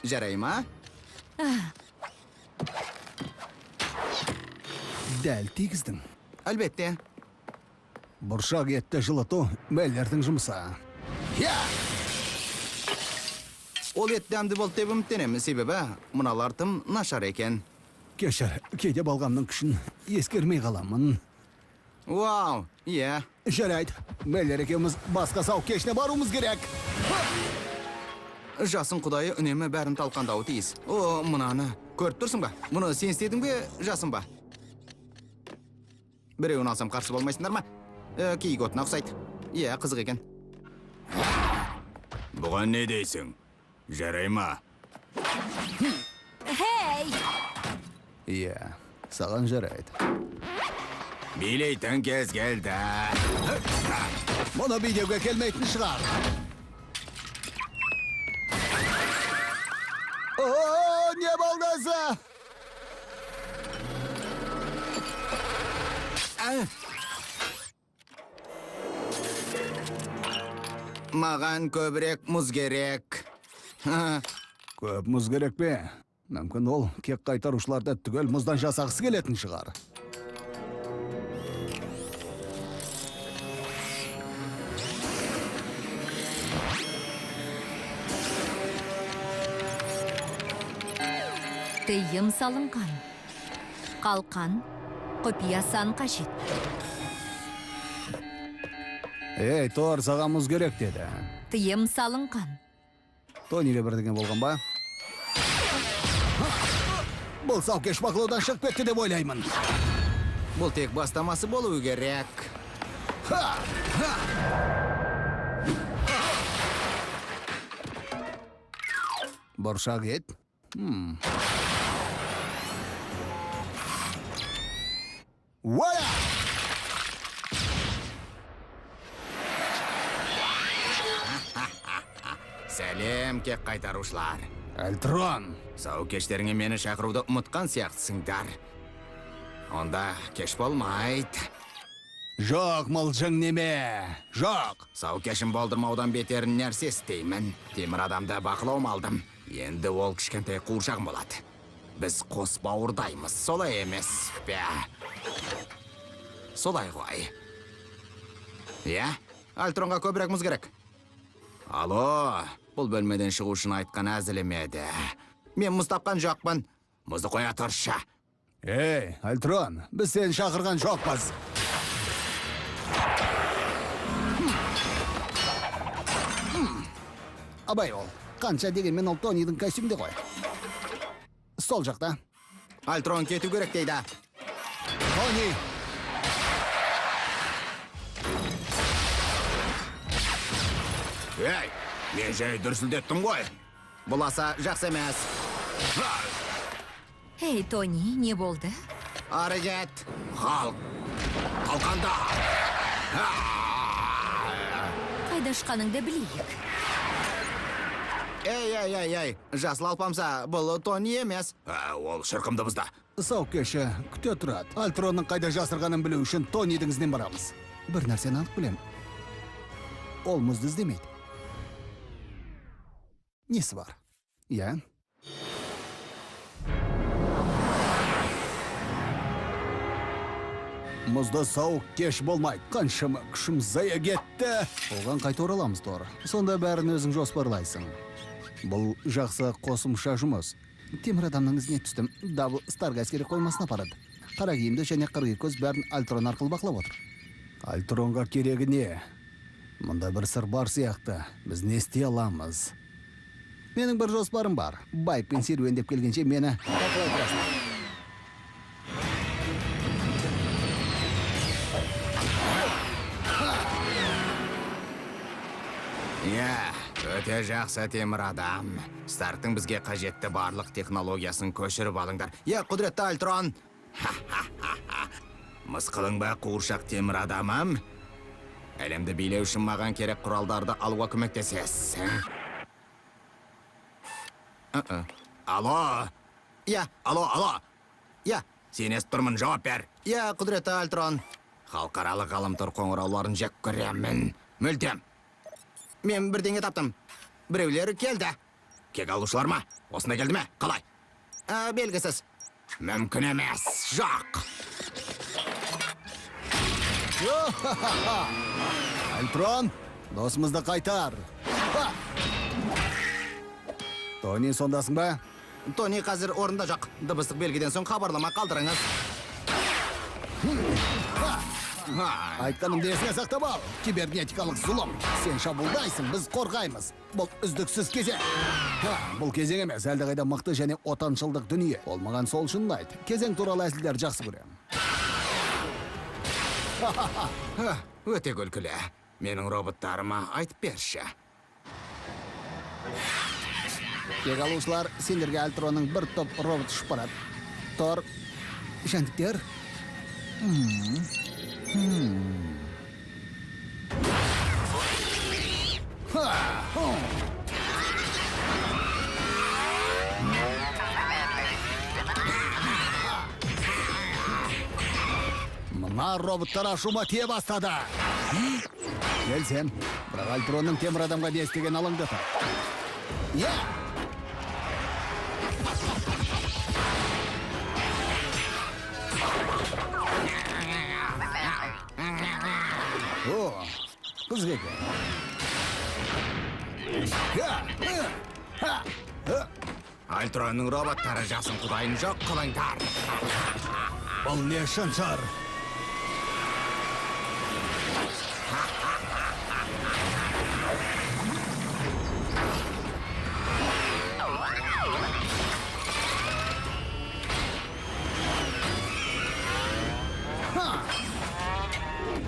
Жарай ма? Дәл тигіздің. Әлбетте. Бұршақ етті жылыту Меллердің жұмысы. Я! Ол ет дәмді болды деп үміттенемін, себебі мыналар тым нашар екен. Кешір, кейде балғамның күшін ескермей қаламын. Вау, иә. Жарайды, Меллер екеуміз басқа сауық кешіне баруымыз керек. Жасын құдайы үнемі бәрін талқандауы тиіс. О, мынаны көріп тұрсың ба? Мұны сен істедің бе, жасын ба? Біреуін алсам қарсы болмайсыңдар ма? Киік отына ұқсайды. Иә, қызық екен. Бұған не дейсің? Жарай ма? Хей! Иә, саған жарайды. Билейтін кез келді. Мұны билеуге келмейтін шығар. О, не болды өзі? Маған көбірек мұз керек. Көп мұз керек пе? Мүмкін ол кек қайтарушыларды түгел мұздан жасағысы келетін шығар. Тыйым салынған. Қалқан, құпия сан қажет. Ей, Тор, саған мұз керек деді. Тыйым салынған. Тониге бірдеңе болған ба? Бұл саукеш бақылаудан шығып кетті деп ойлаймын. Бұл тек бастамасы болуы керек. Ха! Бұршақ ет? Уа! Сәлем, кек қайтарушылар. Альтрон! Сау кештеріңе мені шақыруды ұмытқан сияқтысыңдар. Онда кеш болмайды. Жоқ, мылжың неме! Жоқ! Сау кешін болдырмаудан бетер нәрсе істеймін. Темір адамды бақылауыма алдым. Енді ол кішкентай қуыршағым болады. Біз қос бауырдаймыз, солай емес пе? Солай ғой. Иә, Альтронға көбірек мұз керек. Алло, бұл бөлмеден шығу үшін айтқан әзілім еді. Мен мұз тапқан жоқпын. Мұзды қоя тұршы. Ей, Альтрон, біз сені шақырған жоқпыз. Абай ол, қанша дегенмен ол Тонидің костюмінде ғой. Сол жақта. Альтрон кету керек дейді. Тони! Ей, мен жай дүрсілдеттім ғой. Бұл аса жақсы емес. Ей, Тони, не болды? Ары кет. Халк, қалқанда. Қайда ұшқаныңды білейік. Ей, ей, ей, ей, жасыл алпамса, бұл Тони емес. Ол шырқымды бұзды. Сау кеші күте тұрады. Альтронның қайда жасырғанын білу үшін Тонидің ізінен барамыз. Бір нәрсені анық білем. Ол мұзды іздемейді. Несі бар? Иә? Мұзда сауық кеш болмайды. Қаншама күшім зая кетті. Оған қайта ораламыз, Тор. Сонда бәрін өзің жоспарлайсың. Бұл жақсы қосымша жұмыс. Темір адамның ізіне түстім. Дабыл Старк әскери қоймасына апарады. Қара киімді және қырғи көз бәрін Альтрон арқылы бақылап отыр. Альтронға керегі не? Мұнда бір сыр бар сияқты. Біз не істей аламыз? Менің бір жоспарым бар. Байкпен серуендеп келгенше мені бақылай тұрасың. Иә, өте жақсы темір адам. Старктың бізге қажетті барлық технологиясын көшіріп алыңдар. Иә, құдіретті Альтрон. Ха-ха-ха-ха. Мысқылың ба, қуыршақ темір адамым? Әлемді билеу үшін маған керек құралдарды алуға көмектесесің. Алло, Иә, алло, алло. иә, Сен естіп тұрмын, жауап бер. иә, құдіретті Альтрон. Халықаралық ғаламтор қоңырауларын жек көремін. Мүлдем. Мен бірдеңе таптым. Біреулер келді. Кек алушылар ма? Осында келді ме? Қалай? Белгісіз. Мүмкін емес. Жоқ. Альтрон, досымызды қайтар. Ха! Тони, сондасың ба? Тони қазір орында жоқ. Дыбыстық белгіден соң хабарлама қалдырыңыз. Айтқанымды есіңе сақтап ал. Кибернетикалық зұлым. Сен шабуылдайсың, біз қорғаймыз. Бұл үздіксіз кезең. Ха, бұл кезең емес, әлдеқайда мықты және отаншылдық дүние. Ол маған сол үшін ұнайды. Кезең туралы әзілдер жақсы көремін. Ха, өте күлкілі. Менің роботтарыма айтып берші. Кек алушылар, сендерге Альтронның бір топ робот ұшып барады. Тор, жәндіктер. Ха! Ху! Мына роботтар ашуыма тие бастады. Келсем, бірақ Альтронның темір адамға не істегені алаңдатады. Иә! О, қызық екен. Ха! Ха! Ха! Альтронның роботтары жасын құдайын жоқ қылыңдар. Бұл не шыншыр? Ха!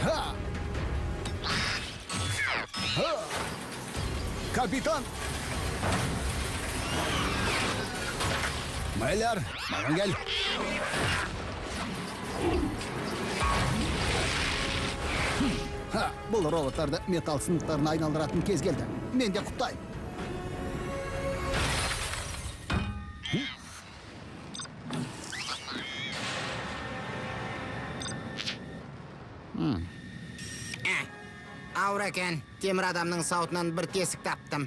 Ха! Ха! Капитан! Майлар, маған кел. Ха, бұл роботтарды металл сынықтарына айналдыратын кез келді. Мен де құптаймын. Ауыр екен. Темір адамның сауытынан бір тесік таптым.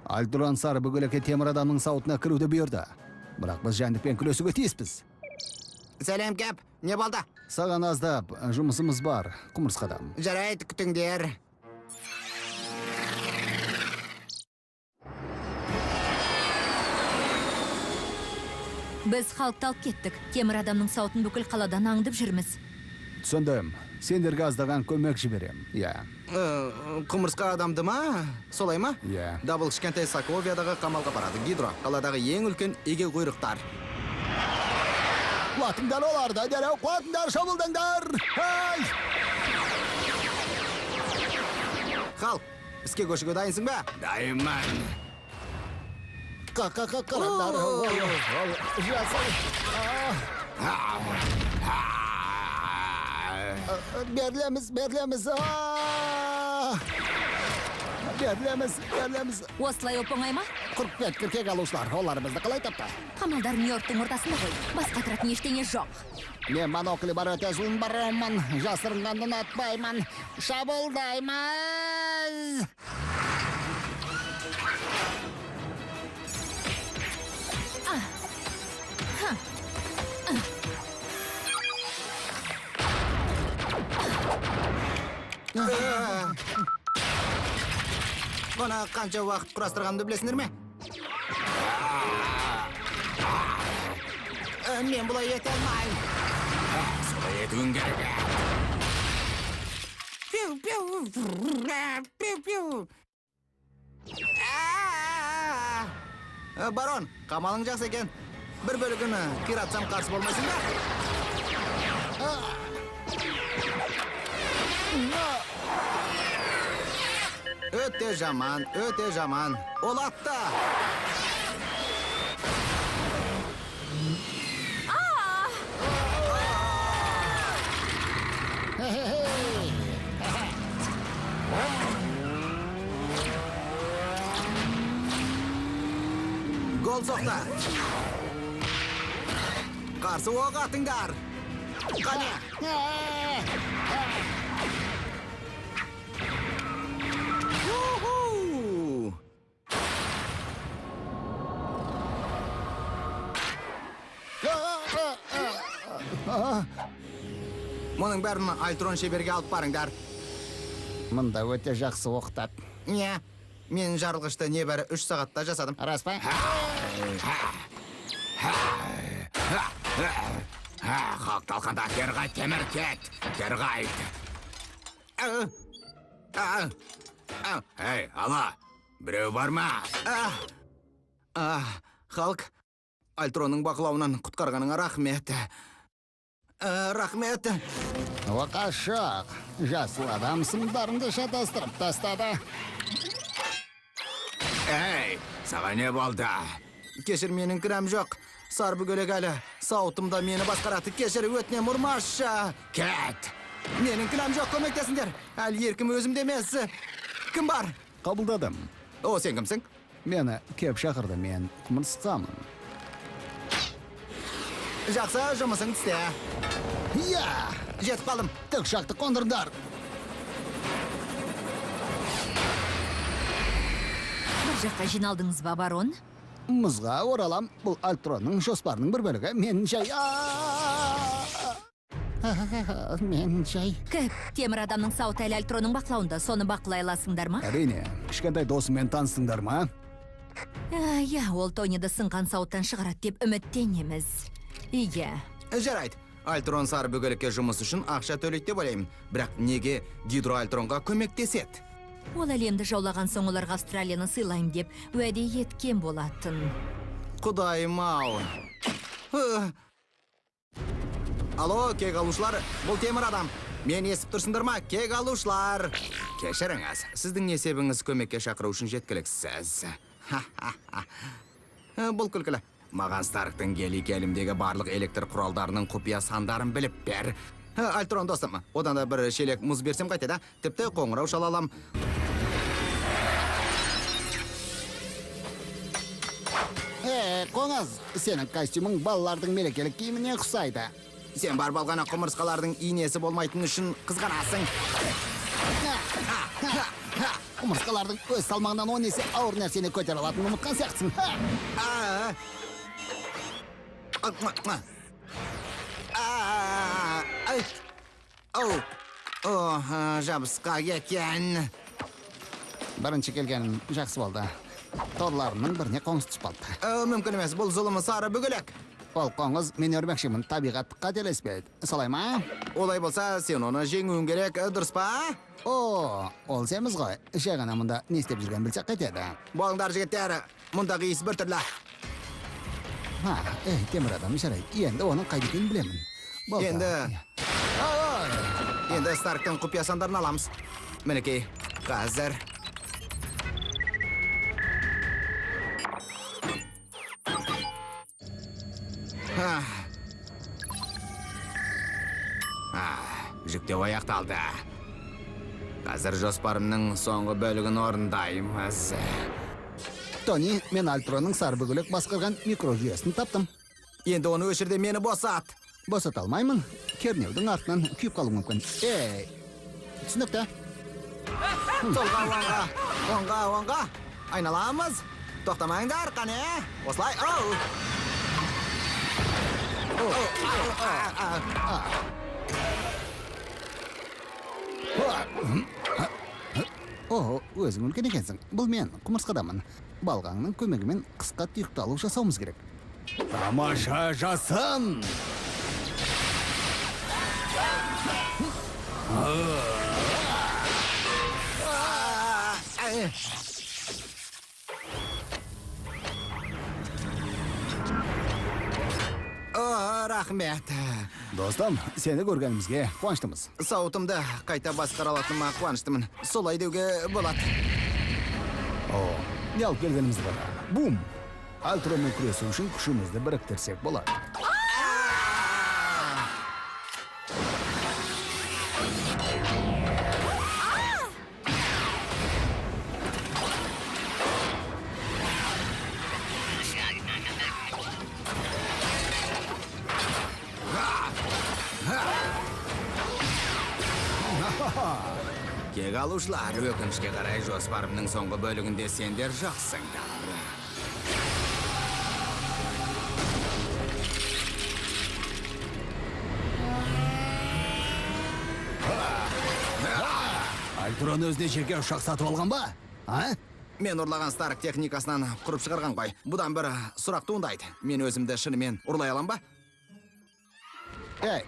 Альтрон сары бөгелекке темір адамның сауытына кіруді бұйырды. Бірақ біз жәндікпен күресуге тиіспіз. Сәлем, Кеп. Не болды? Саған аздап жұмысымыз бар, құмырсқа адам. Жарайды, күтіңдер. Біз Халкты алып кеттік. Темір адамның сауытын бүкіл қаладан аңдып жүрміз. Түсіндім. Сендерге аздаған көмек жіберем. Иә. Құмырсқа адамды ма? Солай ма? Иә. Дабыл кішкентай Соковиядағы қамалға барады. Гидро, қаладағы ең үлкен егеуқұйрықтар. Құлатыңдар оларды, дереу құлатыңдар, шабуылдаңдар! Ай! Халк, іске көшуге дайынсың ба? Дайынмын. Қараңдар. Ол жасыл. Берілеміз, берілеміз. Берілеміз, берілеміз. Осылай оп-оңай ма? Құрып кеткір кек алушылар. Олар бізді қалай тапты? Қамалдар Нью-Йорктың ортасында ғой. Бас қатыратын ештеңе жоқ. Мен моноклі бар өте зұлым баронмын. Жасырынғанды ұнатпаймын. Шабуылдаймыз! Бұны қанша уақыт құрастырғанымды білесіңдер ме? Мен бұлай ете алмаймын. Солай етуің керек. Пиу, пиу, пиу, пиу. Барон, қамалың жақсы екен. Бір бөлігін қиратсам қарсы болмайсың ба? Өте жаман, өте жаман. Ол атты. Гол соқты. Қарсы оқ атыңдар. Қане. Мұның бәрін Альтрон шеберге алып барыңдар. Мында өте жақсы оқытады. Не, мен жарылғышты небәрі 3 сағатта жасадым. Рас па? Халк талқанда, кері қайт, темір, кет, кері қайт. Ей, ала, біреу бар ма? Халк, Альтронның бақылауынан құтқарғаныңа рахмет. Рахмет. Оқасы жоқ. Жасыл адам сымдарыңды шатастырып тастады. Ей, саған не болды? Кешір, менің кінәм жоқ. Сары бөгелек әлі сауытымда мені басқарады. Кешір, өтінем, ұрмашы. Кет! Менің кінәм жоқ, көмектесіңдер. Әлі еркім өзімде емес. Кім бар? Қабылдадым. О, сен кімсің? Мені кеп шақырды, мен құмырсқамын. Жақсы, жұмысың түсте. Иә! Жетіп қалдым. Тікұшақты қондырыңдар. Бір жаққа жиналдыңыз ба, барон? Мұзға оралам. Бұл Альтронның жоспарының бір бөлігі. Мен жай... Мен жай... Кэп, темір адамның сауыты әлі Альтронның бақылауында. Соны бақылай аласыңдар ма? Әрине, кішкентай досыммен таныстыңдар ма? Иә, ол Тониді сынған сауыттан шығарады деп үміттенеміз. Иә. Жарайды. Альтрон сары бөгелекке жұмыс үшін ақша төлейді деп ойлаймын. Бірақ неге Гидро Альтронға көмектеседі? Ол әлемді жаулаған соң оларға Австралияны сыйлаймын деп уәде еткен болатын. Құдайым ау. Алло, кек алушылар, бұл темір адам. Мен естіп тұрсыңдар ма? Кек алушылар. Кешіріңіз, сіздің есебіңіз көмекке шақыру үшін жеткіліксіз. Бұл күлкілі. Маған Старктың гелий-келімдегі барлық электр құралдарының құпия сандарын біліп бер. Альтрон достым, одан да бір шелек мұз берсем қайтеді, тіпті қоңырау шала алам. Қоңыз, сенің костюмің балалардың мерекелік киіміне ұқсайды. Сен бар болғаны құмырсқалардың инесі болмайтын үшін қызғанасың. Құмырсқалардың өз салмағынан 10 есе ауыр нәрсені көтере алатынын ұмытқан сияқтысың. Жабысқақ екен. Бірінші келгенім жақсы болды. Торларымның біріне қоңыз түсіп қалды. Мүмкін емес, бұл зұлым сары бөгелек. Ол қоңыз, мен өрмекшімін, табиғат қателеспейді. Солай ма? Олай болса, сен оны жеңуің керек, дұрыс па? О, ол семіз ғой. Жай ғана мұнда не істеп жүргенін білсек қайтеді. Болыңдар, жігіттер, мұндағы иіс біртүрлі. Ей, темір адам, жарайды. Енді оның қайда екенін білемін. Болды. Енді Старктың құпия сандарын аламыз. Мінекей, қазір. Жүктеу аяқталды. Қазір жоспарымның соңғы бөлігін орындаймыз. Тони, мен Альтронның сары бөгелек басқарған микрожүйесін таптым. Енді оны өшір де мені босат. Босата алмаймын. Кернеудің артынан күйіп қалуым мүмкін. Ей, түсінікті. Солға, оңға, оңға, оңға. Айналамыз. Тоқтамаңдар, қане. Осылай, оу. О, өзің үлкен екенсің. Бұл мен, құмырсқадамын. Балғаңның көмегімен қысқа тұйықталу жасауымыз керек. Тамаша жасын! О, рахмет. Достым, сені көргенімізге қуаныштымыз. Сауытымды қайта басқара алатыныма қуаныштымын. Солай деуге болады. О, не алып келгенімізді қара. Бум! Альтронмен күресу үшін күшімізді біріктірсек болады. Кек алушылар, өкінішке қарай жоспарымның соңғы бөлігінде сендер жоқсыңдар. Альтрон өзіне жеке ұшақ сатып алған ба? А? Мен ұрлаған Старк техникасынан құрып шығарған ғой. Бұдан бір сұрақ туындайды. Мен өзімді шынымен ұрлай алам ба? Ей,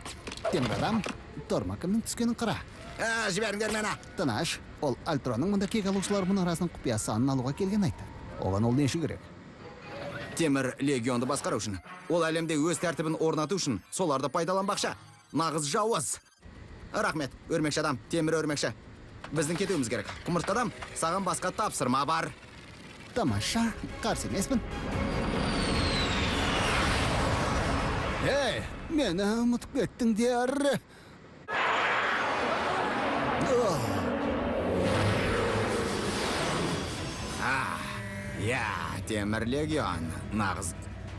темір адам, Тор кімнің түскенін қара. Ә, жіберіңдер мені. Тыныш, ол Альтронның мұнда кек алушылар мұнарасының құпия санын алуға келген айтты. Оған ол не үшін керек? Темір легионды басқару үшін. Ол әлемде өз тәртібін орнату үшін соларды пайдаланбақшы. Нағыз жауыз. Рахмет, өрмекші адам, темір өрмекші. Біздің кетуіміз керек. Құмырсқа адам, саған басқа тапсырма бар. Тамаша, қарсы емеспін. Ей, мені ұмытып кеттіңдер. Я, темір легион, нағыз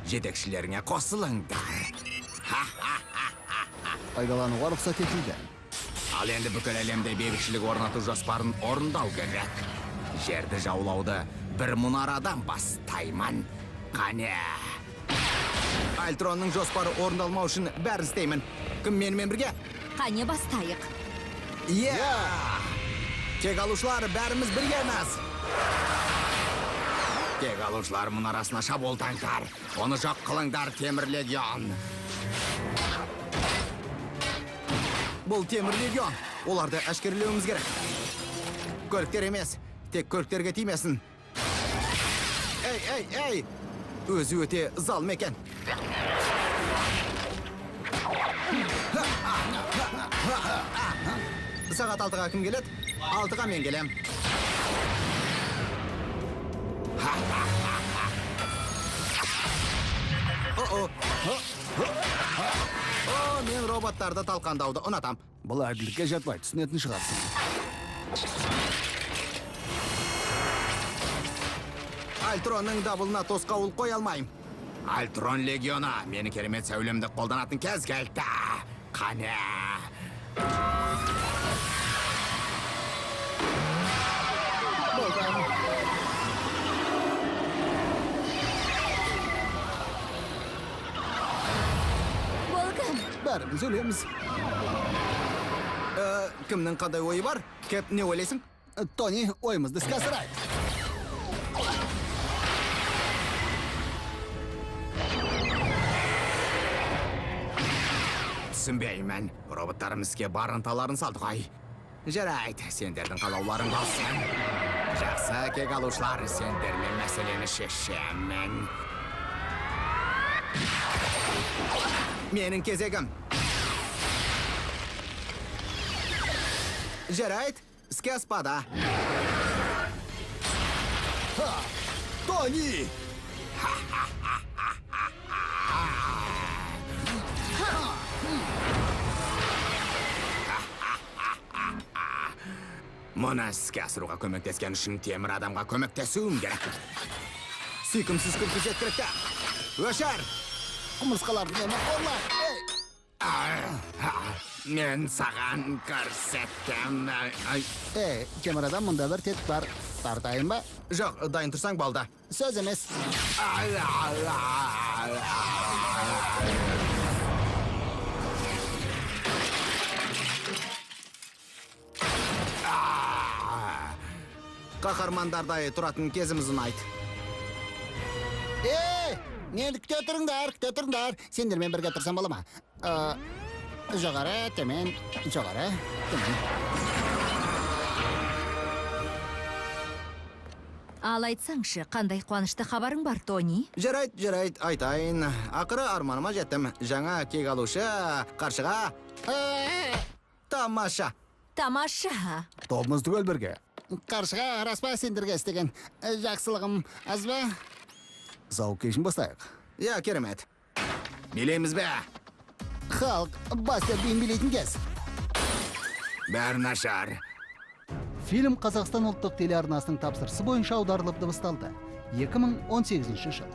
жетекшілеріңе қосылыңдар. Пайдалануға рұқсат етілді. Ал енді бүкіл әлемде бейбітшілік орнату жоспарын орындау керек. Жерді жаулауды бір мұнарадан бастаймын. Қане! Альтронның жоспары орындалмау үшін бәрін істеймін. Кім менімен бірге? Қане, бастайық. Иә! Кек алушылар, бәріміз біргеміз! Кек алушылар мұнарасына шабуылдаңдар. Оны жоқ қылыңдар, темір легион. Бұл темір легион. Оларды әшкерелеуіміз керек. Көліктер емес, тек көліктерге тимесін. Ей, ей, ей! Өзі өте залым екен. Сағат 6-ға кім келеді? 6-ға мен келем. О-о. О, мен роботтарды талқандауды ұнатам. Бұл әділдікке жатпайды, түсінетін шығарсың. Альтронның дабылына тосқауыл қоя алмаймын. Альтрон легионы, мені керемет сәулемді қолданатын кез келді. Қане! Бұл кім? Бәріміз өлеміз. Кімнің қандай ойы бар? Кеп, не ойлайсың? Тони, ойымызды іске асырайық. Түсінбеймін. Роботтарым іске бар ынталарын салды ғой. Жарайды, сендердің қалауларың болсын. Жақсы, кек алушылар, сендермен мәселені шешемін. Менің кезегім. Жарайды, іске аспады. Тони! Мұны іске асыруға көмектескен үшін темір адамға көмектесуім керек. Сүйкімсіз күлкі жеткілікті. Өшір! Құмырсқаларды мені қорла! Ей! Мен саған көрсеттім. Ай, Ей, темір адам, мұнда бір тетік бар. Тартайын ба? Жоқ, дайын тұрсаң балда. Сөз емес. Ай, ай, ай, ай. Қаһармандардай тұратын кезіміз ұнайды. Ей, мені күте тұрыңдар, күте тұрыңдар. Сендермен бірге тұрсам бола ма? Жоғары, төмен, жоғары, төмен. Ал айтсаңшы, қандай қуанышты хабарың бар, Тони? Жарайды, жарайды, айтайын. Ақыры арманыма жеттім. Жаңа кек алушы қаршыға. Тамаша. Тамаша. Тобымыз түгел бірге. Қаршыға, рас па, сендерге істеген жақсылығым аз ба? Сауық кешін бастайық. Иә, керемет. Билейміз бе? Халық бастер биін билейтін кез. Бәрі нашар. Фильм Қазақстан ұлттық телеарнасының тапсырысы бойынша аударылып дыбысталды. 2018 жыл.